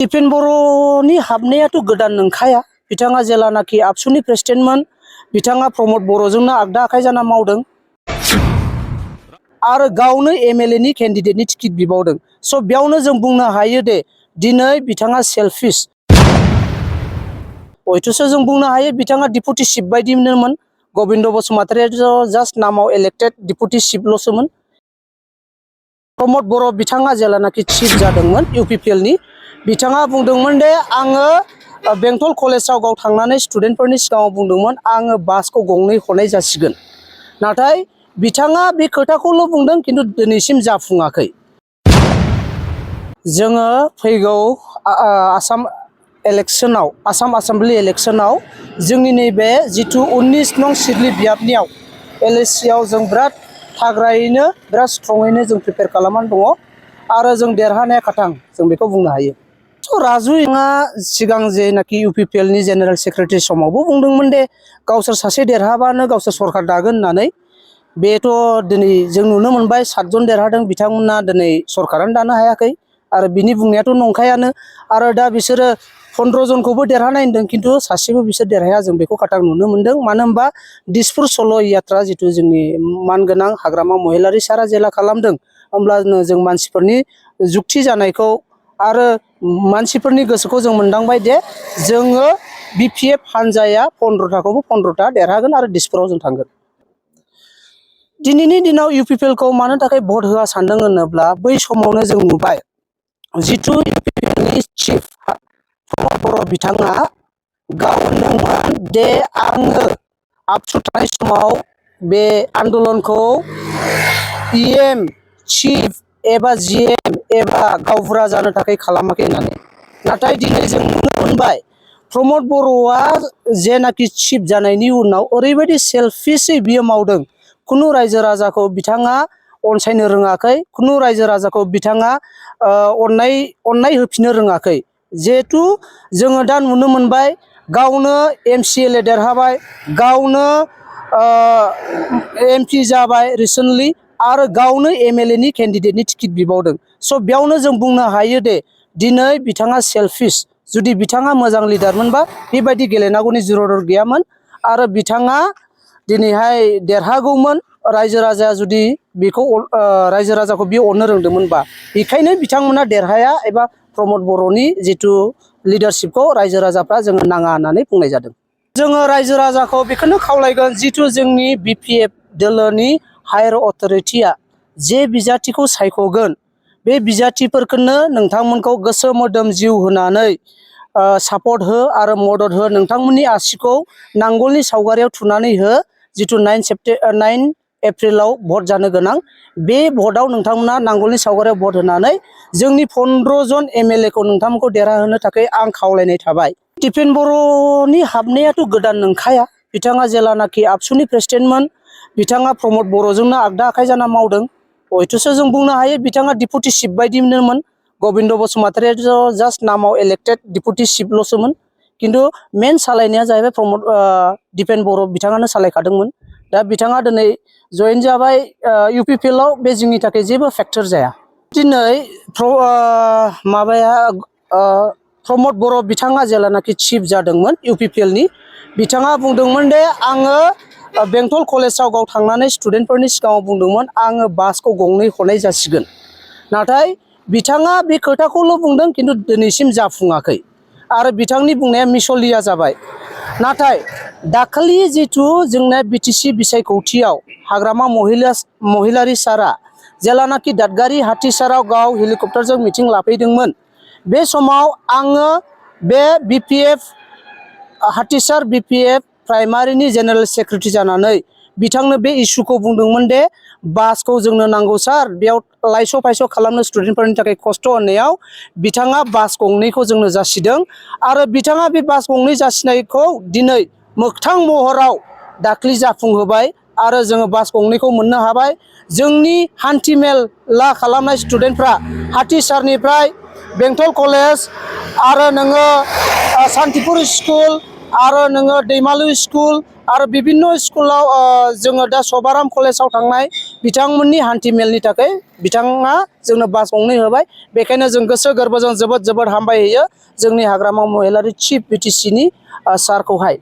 दिपेन बर'नि हाबनायाथ' गोदान नंखाया। बिथाङा जेलानाखि आबसुनि प्रेसिडेन्टमोन, बिथाङा प्रमद बर'जोंनो आगदा आखाइ जाना मावदों आरो गावनो एमएलए नि केन्डिडेटनि टिकेट बिबावदों। स' बेयावनो जों बुंनो हायो दे दिनै बिथाङा सेल्फिश। हयथ'सो जों बुंनो हायो बिथाङा डिपुटि चिफ बायदिमोन। गबिन्द बसुमतारिया जास्ट नामाव इलेक्टेड डिपुटि चिफल'सोमोन। प्रमद बर' बिथाङा जेलानाखि चिफ जादोंमोन इउपिपिएल नि, बिथाङा बुंदोंमोन दे आङो बेंटल कलेजाव गाव थांनानै स्टुडेन्टफोरनि सिगाङाव बुंदोंमोन आङो बासखौ गंनै हरनाय जासिगोन। नाथाय बिथाङा बे खोथाखौल' बुंदों खिन्थु दिनैसिम जाफुङाखै। जोङो फैगौ आसाम एसेम्बलि इलेक्सनाव जोंनि नैबे जिथु 19 नं सिडली बियाबनियाव एलएसियाव जों बिराद थाग्रायैनो बिराद स्ट्रङैनो जों प्रिपेयार खालामनानै दङ आरो जों देरहानाया खाथां जों बेखौ बुंनो हायो। स' राजुआ सिगां जेनाखि इउपिपिएल नि जेनेरेल सेक्रेटारि समावबो बुंदोंमोन दे गावसोर सासे देरहाबानो गावसोर सरकार दागोन होननानै। बेथ' दिनै जों नुनो मोनबाय 7 जन देरहादों, बिथांमोना दिनै सरकारानो दानो हायाखै आरो बिनि बुंनायाथ' नंखायानो। आरो दा बिसोरो 15 जनखौबो देरहानाय होनदों खिन्थु सासेबो बिसोर देरहाया, जों बेखौ खाथां नुनो मोनदों। मानो होनबा दिसपुर सल' यात्रा जिथु जोंनि मानगोनां हाग्रामा महिलारि सारा जेला खालामदों, होमब्लानो जों मानसिफोरनि जुक्ति जानायखौ आरो मानसिफोरनि गोसोखौ जों मोनदांबाय दे जोङो बिपिएफ हानजाया 15थाखौबो 15था देरहागोन आरो दिसपुराव जों थांगोन। दिनैनि दिनाव इउपिपिएल खौ मानो थाखाय भट होआ सानदों होनोब्ला बै समावनो जों नुबाय जिथु इउपिपिएल नि चिफ प्रमद बर' बिथाङा गावनोमोन दे आङो आबसु थानाय समाव बे आन्दलनखौ इएम चिफ एबा जिएम एबा गावबुरा जानो थाखाय खालामाखै होननानै। नाथाय दिनै जों नुनो मोनबाय प्रमद बर'आ जेनाखि चिफ जानायनि उनाव ओरैबायदि सेल्फिशै बियो मावदों, खुनु रायजो राजाखौ बिथाङा अनसायनो रोङाखै, खुनु रायजो राजाखौ बिथाङा अननाय होफिननो रोङाखै। जिहेथु जोङो दा नुनो मोनबाय गावनो एमसिएलए देरहाबाय, गावनो एमपि जाबाय रिसेन्टलि आरो गावनो एमएलए नि केन्डिडेटनि टिकेट बिबावदों। स' बेयावनो जों बुंनो हायो दे दिनै बिथाङा सेल्फिश। जुदि बिथाङा मोजां लिडारमोनबा बेबायदि गेलेनांगौनि जरुरत गैयामोन आरो बिथाङा दिनैहाय देरहागौमोन। रायजो राजाया जुदि बेखौ रायजो राजाखौ बियो अननो रोंदोंमोनबा, बेखायनो बिथांमोना देरहाया एबा प्रमद बर'नि जिथु लिडारशिपखौ रायजो राजाफ्रा जोङो नाङा होननानै बुंनाय जादों। जोङो रायजो राजाखौ बेखौनो खावलायगोन जिथु जोंनि बिपिएफ दोलोनि हायार अथरिटिया जे बिजाथिखौ सायख'गोन, बे बिजाथिफोरखौनो नोंथांमोनखौ गोसो मोदोम जिउ होनानै सापर्ट हो आरो मदद हो। नोंथांमोननि आसिखौ नांगोलनि सावगारियाव थुनानै हो। जिथु 9 एप्रिलाव भट जानो गोनां, बे भटआव नोंथांमोना नांगोलनि सावगारियाव भट होनानै जोंनि 15 जन एमएलए खौ नोंथांमोनखौ देरहाहोनो थाखाय आं खावलायनाय थाबाय। दिपेन बर'नि हाबनायाथ' गोदान नंखाया। बिथाङा जेलानाखि आबसुनि प्रेसिडेन्टमोन, बिथाङा प्रमद बर'जोंनो आगदा आखाइ जाना मावदों। हयथ'सो जों बुंनो हायो बिथाङा डिपुटि चिफ बायदिमोन। गबिन्द बसुमतारिया जास्ट नामाव इलेक्टेड डिपुटि चिफल'सोमोन। खिन्थु मेन सालायनाया जाहैबाय दिपेन बर' बिथाङानो सालायखादोंमोन। दा बिथाङा दिनै जयेन जाबाय इउपिपिएल आव, बे जोंनि थाखाय जेबो फेक्टर जाया। दिनै प्रमद बर' बिथाङा जेलानाखि चिफ जादोंमोन इउपिपिएल नि, बिथाङा बुंदोंमोन दे आङो बेंटल कलेजाव गाव थांनानै स्टुडेन्टफोरनि सिगाङाव बुंदोंमोन आङो बासखौ गंनै हरनाय जासिगोन। नाथाय बिथाङा बे खोथाखौल' बुंदों खिन्थु दिनैसिम जाफुङाखै आरो बिथांनि बुंनाया मिसलिया जाबाय। नाथाय दाखालि जिथु जोंना बिटिसि बिसायख'थियाव हाग्रामा महिलारि सारा जेलानाखि दादगारि हाथिसाराव गाव हेलिकप्टारजों मिटिं लाफैदोंमोन, बे समाव आङो बे बिपिएफ हाथिसार बिपिएफ प्राइमारिनि जेनेरेल सेक्रेटारि जानानै बिथांनो बे इसुखौ बुंदोंमोन दे बासखौ जोंनो नांगौ सार, बेयाव लायस' फायस' खालामनो स्टुडेन्टफोरनि थाखाय खस्थ' होननायाव बिथाङा बास गंनैखौ जोंनो जासिदों आरो बिथाङा बे बास गंनै जासिनायखौ दिनै मोगथां महराव दाख्लि जाफुंहोबाय आरो जोङो बास गंनैखौ मोननो हाबाय। जोंनि हान्थिमेला खालामनाय स्टुडेन्टफ्रा हाथिसारनिफ्राय बेंटल कलेज आरो नोङो सान्तिपुर स्कुल आरो नोङो दैमालु स्कुल आरो बिभिन्न स्कुलाव जोङो दा सभाराम कलेजाव थांनाय बिथांमोननि हान्थिमेलनि थाखाय बिथाङा जोंनो बास गंनै होबाय। बेखायनो जों गोसो गोरबोजों जोबोद हामबाय होयो जोंनि हाग्रामा महिलारि चिफ बिटिसिनि सारखौहाय।